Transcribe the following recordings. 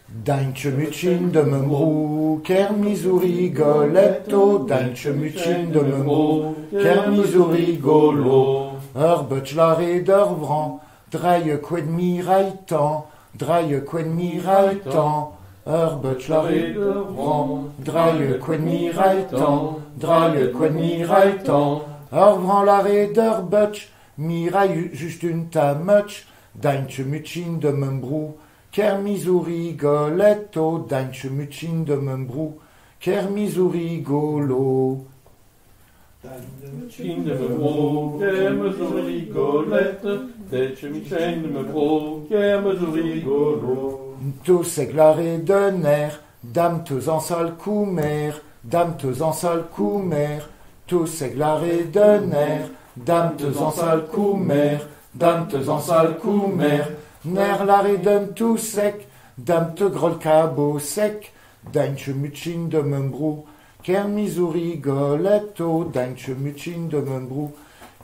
Daintje mutchin de me brou, kermiz rigoletto, daintje mutchin de me brou, kermiz rigolo. Ur butch lare d'ur vran, draille qued miraitan, draille qued miraitan. Ur butch lare d'ur vran, draille qued miraitan, draille qued miraitan. Ur vran lare d'ur butch, mirai just un tamutch, daintje mutchin de me brou, kermiz rigoletto, daintje mutchin de me brou, kermiz rigolo. Mutchin de me bro, kermiz rigolette, daintje mutchin de me bro, kermiz rigolo. Tosek lare de ner, dam teus en sal koumer, dam teus en sal koumer, tosek lare de ner, dam teus en sal koumer, dam teus en sal koumer, ner lare d'un tout sec, dam te grol kabo sec, daintje mutchin de me brou, kermiz rigoletto, daintje mutchin de me brou,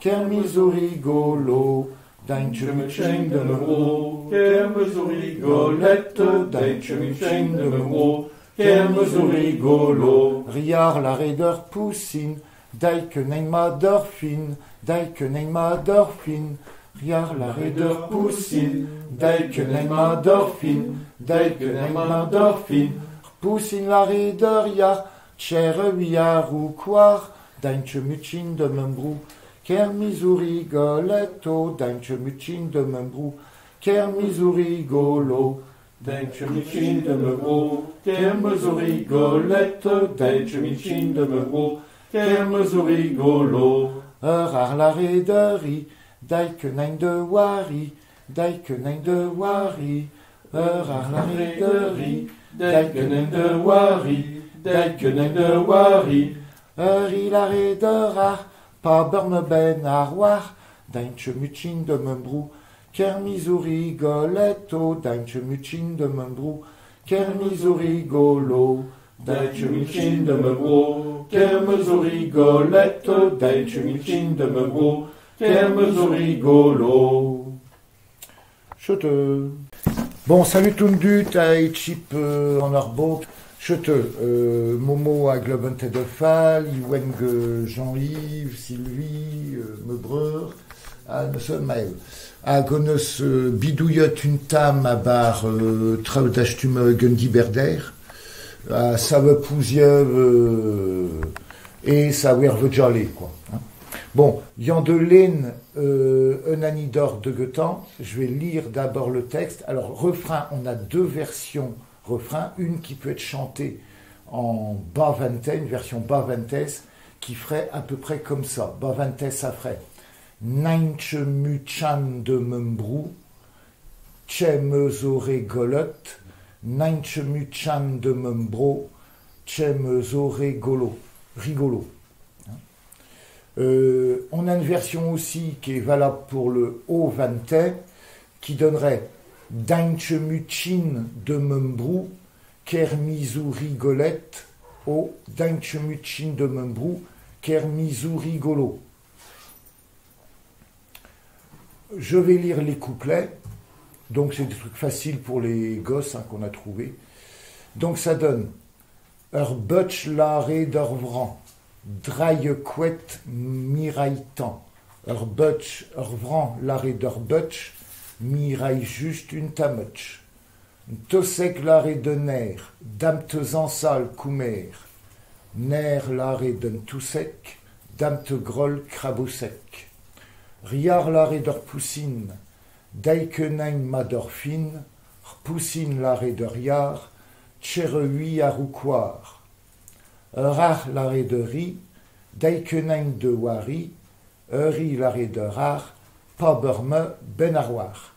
kermiz rigolo, daintje mutchin de me brou, kermiz rigoletto, daintje mutchin de me bro, kermiz rigolo. Riar la redeur poussin, daik nein ma dorfin, daik nein ma dorfin, riar la redeur poussin, daik nein ma dorfin, daik nein ma dorfin, poussin la redeur yar, tchere wiar ou koar, daintje mutchin de me brou, kermiz rigoletto, daintje mutchin de me brou, kermiz rigolo. Daintje mutchin de me bro, kermiz rigoletto, daintje mutchin de me bro, kermiz rigolo. Ur ar la rederi, daik nein de wari, daik nein de wari, ur ar la rederi, daik nein de wari, daik nein de wari. Ur i la redeur ar, pa beur me ben ar war, daintje mutchin de me brou, kermiz rigoletto, daintje mutchin de me brou, kermiz rigolo. Daintje mutchin de me bro, kermiz rigoletto, daintje mutchin de me bro, kermiz rigolo. Chete. Bon, salut tout le à Echip en arbo. Chete, Momo à Globente de Fall, Iweng Jean-Yves, Sylvie, Mebreur, à Monsieur Maël. A goneus bidouillet une tam a bar traout achtum Gundi Berder, a save pouziev et sa werve jale, quoi. Hein. Bon, Yann de Laine, un anidor de Goethe, je vais lire d'abord le texte. Alors, refrain, on a deux versions refrain, une qui peut être chantée en bas vingtaine, une version bas vingtaise, qui ferait à peu près comme ça. Bas vingtaise, ça ferait Naintche muchan de membrou, tche me golot, naintche muchan de membro, tche me golo, rigolo. On a une version aussi qui est valable pour le haut vingt, qui donnerait Daintche muchin de membrou, kermizou rigolette, au daintche muchin de membrou, kermizou rigolo. Je vais lire les couplets, donc c'est des trucs faciles pour les gosses, hein, qu'on a trouvés. Donc ça donne Ur butch lare d'ur vran, draille couette miraitan. Ur butch, ur vran lare d'ur butch, mirai juste une tamutch. Tosek lare de ner, dam te zansal koumer. Ner lare d'un tousek, dam te grol crabosek. Riar lare d'ur poussine, daikenain madorfine, r'poussine lare d'ur yar, tchereui aroukoar. Ur lare de ri, daikenain de wari, uri lare de rar, pa beurme ben arroar.